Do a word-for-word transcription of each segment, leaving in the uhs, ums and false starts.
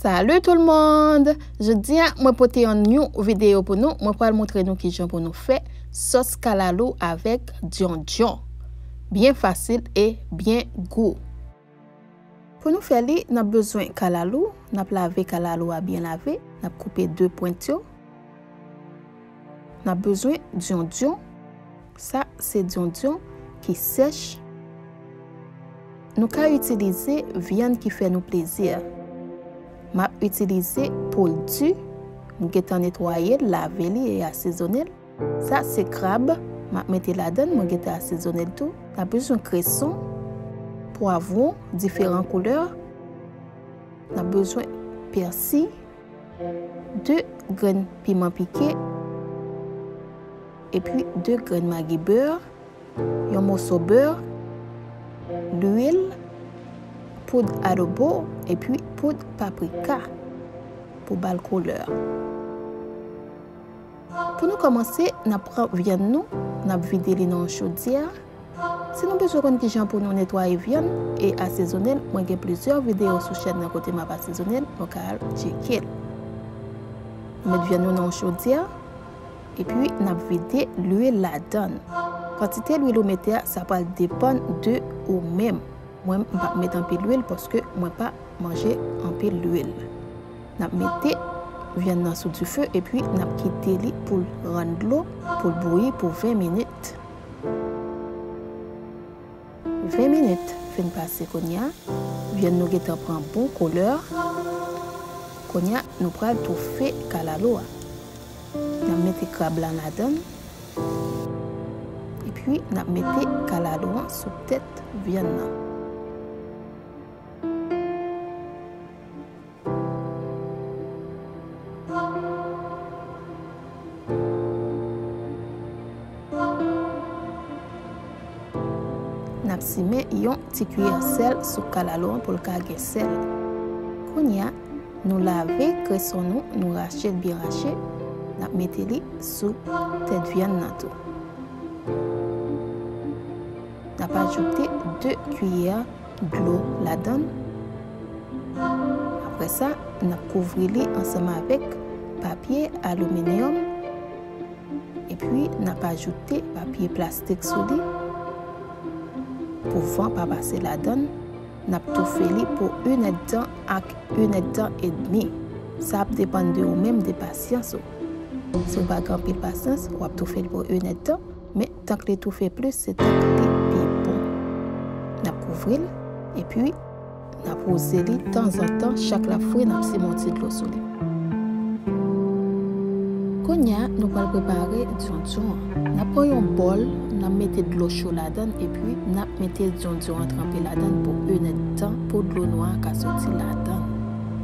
Salut tout le monde! Jodi a, mwen pote yon new videyo pou nou. Mwen pral montre nou kijan pou nou fè sòs kalalou avèk dyondyon. Byen fasil e byen gou. Pou nou fè li, n ap bezwen kalalou. N ap lave kalalou a byen lave. N ap koupe de pwent yo. N ap bezwen dyondyon. Sa se dyondyon ki sèch. Nou ka itilize vyann ki fè nou plezi. M ap itilize poul di. M gentan netwaye l, lave li e asezone l. Sa se krab. M ap mete ladan l, mwen gentan asezone l tou. N ap bezwen kreson, pwavwon, diferan koulè. N ap bezwen pèsi, de grenn piman pike, epi de grenn magi bè, yon moso bè, lwil, poud adobo, epi poud paprika pou ba l koulè. Pou nou kòmanse, n ap pran vyann nou, n ap vide li nan yon chodyè. Si nou bezwen konn kijan pou nou netwaye vyann e asezone l, mwen gen plizyè videyo sou chèn nan kote m ap asezone l, nou ka al tcheke l. Nou met vyann nou nan yon chodyè, epi n ap vide lwil ladan l. Kantite lwil ou mete a, sa pral depann de ou menm. Mwen, m p ap met anpil lwil paske mwen pa manje anpil lwil. N ap mete vyann nan sou dife epi n ap kite li pou l rann dlo, pou l bouyi pou ven minit. Ven minit fin pase kounye a, vyann nou gentan pran bon koulè. Kounye a, nou pral toufe kalalou a. N ap mete krab la ladan l. Epi, n ap mete kalalou an sou tèt vyann nan. N ap simen yon ti kiyè sèl sou kalalou an pou l ka gen sèl. Kounye a, nou lave kreson nou, nou rache l byen rache, n ap mete li sou tèt vyann nan tou. N ap ajoute de kiyè dlo ladan l. Apre sa, n ap kouvri li ansanm avèk papye aliminyòm. Epi, n ap ajoute papye plastik sou li pou van pa pase ladan l. N ap toufe li pou inèdtan ak inèdtan edmi. Sa ap depann de ou menm, de pasyans ou. Si w pa gen anpil pasyans, w ap toufe l pou inèdtan, men tank li toufe plis, se tank li pi bon. N ap kouvri l, epi n ap wouze li tanzantan, chak l ap fri, n ap simen yon ti dlo sou li. Kounye a, nou pral prepare dyondyon an. N ap pran yon bòl, n ap mete dlo cho ladan l, epi n ap mete dyondyon an tranpe ladan l pou inèdtan pou dlo nwa a ka soti ladan l.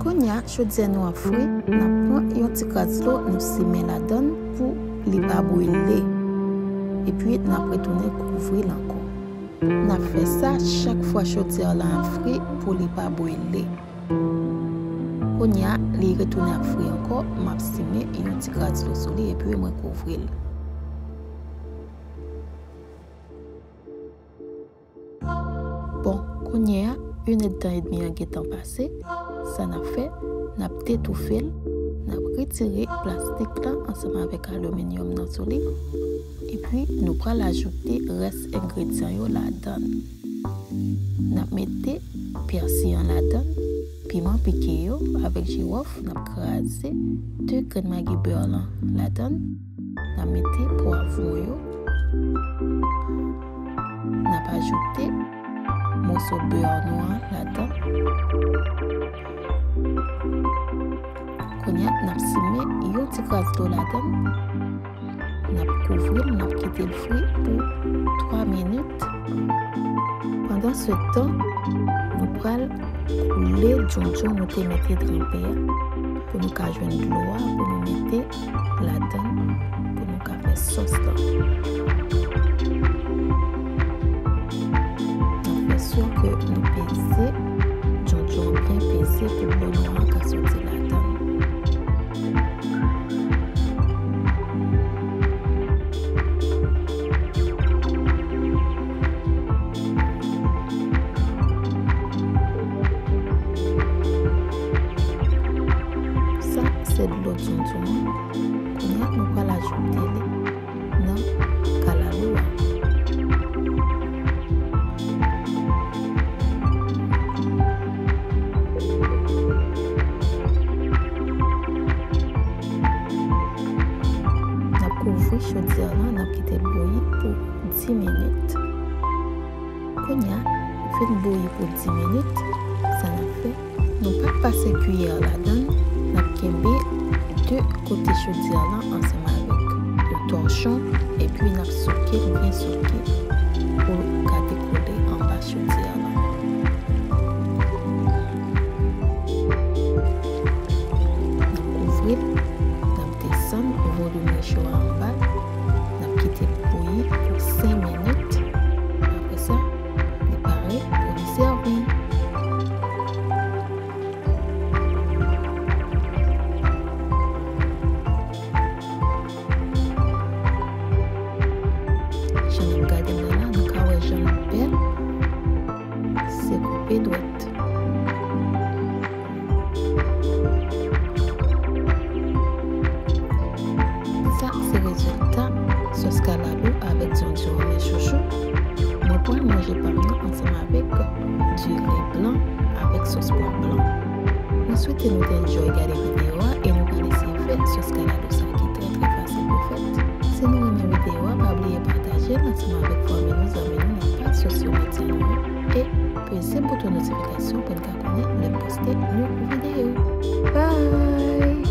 Kounye a, chodyè nou ap fri, n ap pran yon ti kras dlo, nou simen ladan l pou li pa brile. Epi, n ap retounen kouvri l ankò. N ap fè sa chak fwa chodyè la ap fri pou li pa brile. Kounye a, li retounen ap fri ankò, m ap simen yon ti kras dlo sou li epi mwen kouvri l. Bon, kounye a, inèdtan edmi an gentan pase. Sa n ap fè, n ap detoufe l, n ap retire plastik la ansanm avèk aliminyòm nan sou li. Epi, nou pral ajoute rès engredyan yo ladan l. N ap mete pèsi an ladan l, piman pike yo avèk jiwòf, n ap kraze de grenn magi bè lan ladan l. N ap mete pwavwon yo. N ap ajoute moso bè nwa ladan l. Kounye a, n ap simen yon ti kras dlo ladan l. N ap kouvri l, n ap kite l fri pou twa minit. Pandansetan, nou pral koule dyondyon nou te mete tranpe a pou nou ka jwenn dlo a pou nou mete ladan l pou nou ka fè sòs la. N ap fè si ke nou peze dyondyon byen peze pou dlo nwa a ka soti ladan l. Kounye a, vin bouyi pou dis minit, sa n ap fè, nou pral pase kiyè ladan l, n ap kenbe de kote chodyè lan ansanm avèk yon tòchon, epi n ap souke l byen souke pou l ka dekoule anba chodyè lan. N ap kouvri l, n ap desann volim recho a anba, n ap kite l bouyi pou senk minit. Apre sa, li pare pou li sèvi. Jan n ap gade l la, nou ka wè jan l bèl. Se koupe dwèt. Sa se rezilta sòs kalalou avèk dyon dyon an, mes chouchous. Mwen pral manje pa m nan ansanm avèk diri blan avèk sòs pwa blan. Mwen swete nou te enjoy gade videyo a e nou pral eseye fè sòs kalalou sa ki trè trè fasil pou fèt. Si nou renmen videyo a, pa bliye pataje l ansanm avèk fanmi nou, zanmi nou nan paj sosyo medya nou yo e peze bouton notifikasyon pou n ka konnen lè m poste yon videyo. Bye!